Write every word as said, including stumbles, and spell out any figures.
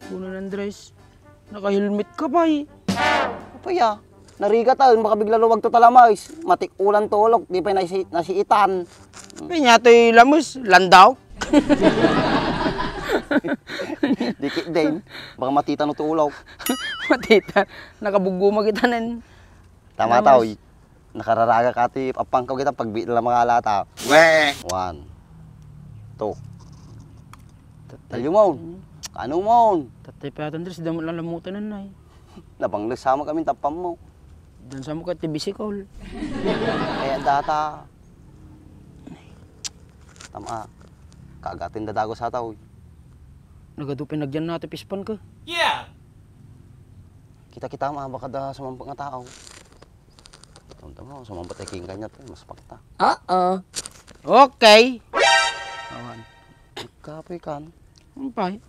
Kunan Andres, naka-helmet ka pay. Apay a, narigat a, baka bigla luwag to talamis. Matik-ulan tulok, di pay nasi-, nasiitan. Pay niya to'y lamis, landaw. Dikit din, baka matita no tulok. Matita, nakabuguma kita nen. Tama ta, oy. Nakararaga ka ti apangkaw kita pagbiit la makalata. We! One. Two. Tatay. Talyo mo. Ano mo? Tatay pa yata, Andres, damo lang lamutan na, nay. Nabangles sama kami tapam mo. Dan sa mo ka ti bisikol. Kaya data. Tama. Kagatin dadago sa tao. Nagadu pinagyan na ti pispan ka. Yeah! Kita-kita ma, baka da sumampak nga tao. Tama-tama, sumambat ay king kanya to, mas pakta. Oo. Okay. Awan. Kapoy kan. Ampay.